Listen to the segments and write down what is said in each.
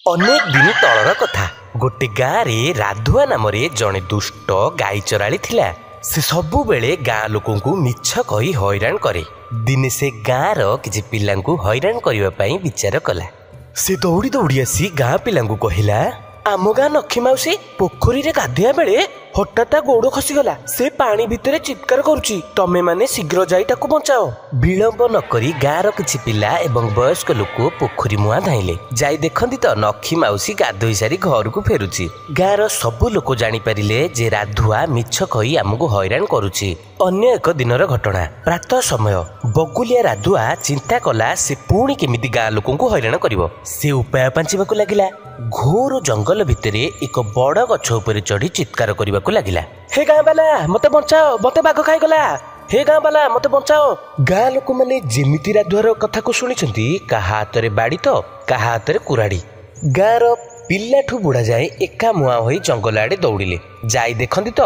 ଅନେକ ଦିନ ତଳର କଥା, ଗୋଟେ ଗାଁରେ ରାଧୁଆ ନାମରେ ଜଣେ ଦୁଷ୍ଟ ଗାଈ ଚରାଳି ଥିଲା। ସେ ସବୁବେଳେ ଗାଁ ଲୋକଙ୍କୁ ମିଛ କହି ହଇରାଣ କରେ। ଦିନେ ସେ ଗାଁର କିଛି ପିଲାଙ୍କୁ ହଇରାଣ କରିବା ପାଇଁ ବିଚାର କଲା। ସେ ଦୌଡ଼ି ଦୌଡ଼ି ଆସି ଗାଁ ପିଲାଙ୍କୁ କହିଲା, ଆମ ଗାଁ ଲକ୍ଷ୍ମୀ ମାଉସୀ ପୋଖରୀରେ ଗାଧୋଇବା ବେଳେ ହଠାତ୍ ତା ଗୋଡ଼ ଖସିଗଲା। ସେ ପାଣି ଭିତରେ ଚିତ୍କାର କରୁଛି, ତମେ ମାନେ ଶୀଘ୍ର ଯାଇ ତାକୁ ବଞ୍ଚାଅ। ବିଳମ୍ବ ନ କରି ଗାଁର କିଛି ପିଲା ଏବଂ ବୟସ୍କ ଲୋକ ପୋଖରୀ ମୁହାଁ ଧାଇଁଲେ। ଯାଇ ଦେଖନ୍ତି ତ ନଖୀ ମାଉସୀ ଗାଧୋଇ ସାରି ଘରକୁ ଫେରୁଛି। ଗାଁର ସବୁ ଲୋକ ଜାଣିପାରିଲେ ଯେ ରାଧୁଆ ମିଛ କହି ଆମକୁ ହଇରାଣ କରୁଛି। ଅନ୍ୟ ଏକ ଦିନର ଘଟଣା। ପ୍ରାତଃ ସମୟ। ବଗୁଲିଆ ରାଧୁଆ ଚିନ୍ତା କଲା ସେ ପୁଣି କେମିତି ଗାଁ ଲୋକଙ୍କୁ ହଇରାଣ କରିବ। ସେ ଉପାୟ ପାଞ୍ଚିବାକୁ ଲାଗିଲା। ଘୋର ଜଙ୍ଗଲ ଭିତରେ ଏକ ବଡ଼ ଗଛ ଉପରେ ଚଢ଼ି ଚିତ୍କାର କରିବାକୁ ଲାଗିଲା, ହେ ଗାଁ ବାଲା, ମତେ ବଞ୍ଚାଅ, ମତେ ବାଘ ଖାଇଗଲା। ହେ ଗାଁ ବାଲା, ମତେ ବଞ୍ଚାଅ। ଗାଁ ଲୋକମାନେ ଯେମିତି ରାଧୁଆର କଥାକୁ ଶୁଣିଛନ୍ତି, କାହା ହାତରେ ବାଡ଼ି ତ କାହା ହାତରେ କୁରାଢ଼ୀ, ଗାଁର ପିଲାଠୁ ବୁଢ଼ା ଯାଏ ଏକା ମୁହାଁ ହୋଇ ଜଙ୍ଗଲ ଆଡ଼େ ଦୌଡ଼ିଲେ। ଯାଇ ଦେଖନ୍ତି ତ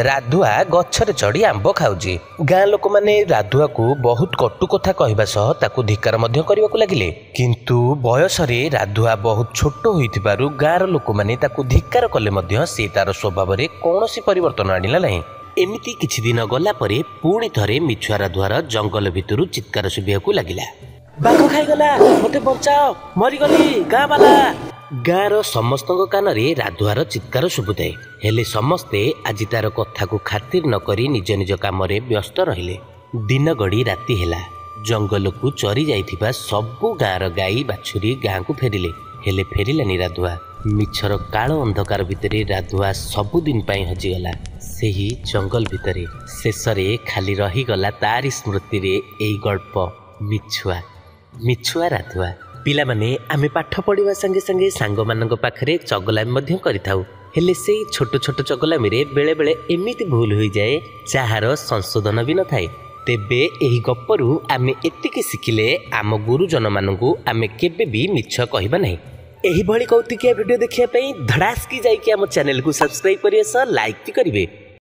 ରାଧୁଆ ଗଛରେ ଚଢ଼ି ଆମ୍ବ ଖାଉଛି। ଗାଁ ଲୋକମାନେ ରାଧୁଆକୁ ବହୁତ କଟୁ କଥା କହିବା ସହ ତାକୁ ଧିକାର ମଧ୍ୟ କରିବାକୁ ଲାଗିଲେ। କିନ୍ତୁ ବୟସରେ ରାଧୁଆ ବହୁତ ଛୋଟ ହୋଇଥିବାରୁ ଗାଁର ଲୋକମାନେ ତାକୁ ଧିକାର କଲେ ମଧ୍ୟ ସେ ତାର ସ୍ୱଭାବରେ କୌଣସି ପରିବର୍ତ୍ତନ ଆଣିଲା ନାହିଁ। ଏମିତି କିଛି ଦିନ ଗଲା ପରେ ପୁଣି ଥରେ ମିଛୁଆ ରାଧୁଆର ଜଙ୍ଗଲ ଭିତରୁ ଚିତ୍କାର ଶୁଭିବାକୁ ଲାଗିଲା, ବାଘ ଖାଇଗଲା, ମତେ ବଞ୍ଚାଅ, ମରିଗଲି ଗାଁ ବାଲା। ଗାଁର ସମସ୍ତଙ୍କ କାନରେ ରାଧୁଆର ଚିତ୍କାର ଶୁଭୁଥାଏ। ହେଲେ ସମସ୍ତେ ଆଜି ତାର କଥାକୁ ଖାତିର ନ କରି ନିଜ ନିଜ କାମରେ ବ୍ୟସ୍ତ ରହିଲେ। ଦିନ ଗଡ଼ି ରାତି ହେଲା। ଜଙ୍ଗଲକୁ ଚରି ଯାଇଥିବା ସବୁ ଗାଁର ଗାଈ ବାଛୁରୀ ଗାଁକୁ ଫେରିଲେ, ହେଲେ ଫେରିଲାନି ରାଧୁଆ। ମିଛର କାଳ ଅନ୍ଧକାର ଭିତରେ ରାଧୁଆ ସବୁଦିନ ପାଇଁ ହଜିଗଲା ସେହି ଜଙ୍ଗଲ ଭିତରେ। ଶେଷରେ ଖାଲି ରହିଗଲା ତାରି ସ୍ମୃତିରେ ଏଇ ଗଳ୍ପ, ମିଛୁଆ ରାଧୁଆ। ପିଲାମାନେ, ଆମେ ପାଠ ପଢ଼ିବା ସାଙ୍ଗେ ସାଙ୍ଗେ ସାଙ୍ଗମାନଙ୍କ ପାଖରେ ଚଗଲାମି ମଧ୍ୟ କରିଥାଉ। ହେଲେ ସେଇ ଛୋଟ ଛୋଟ ଚଗଲାମିରେ ବେଳେବେଳେ ଏମିତି ଭୁଲ ହୋଇଯାଏ ଯାହାର ସଂଶୋଧନ ବି ନଥାଏ। ତେବେ ଏହି ଗପରୁ ଆମେ ଏତିକି ଶିଖିଲେ, ଆମ ଗୁରୁଜନମାନଙ୍କୁ ଆମେ କେବେ ବି ମିଛ କହିବା ନାହିଁ। ଏହିଭଳି କୌତୁକିଆ ଭିଡ଼ିଓ ଦେଖିବା ପାଇଁ ଧଡ଼ାସ୍କି ଯାଇକି ଆମ ଚ୍ୟାନେଲକୁ ସବସ୍କ୍ରାଇବ୍ କରିବା ସହ ଲାଇକ୍ ବି କରିବେ।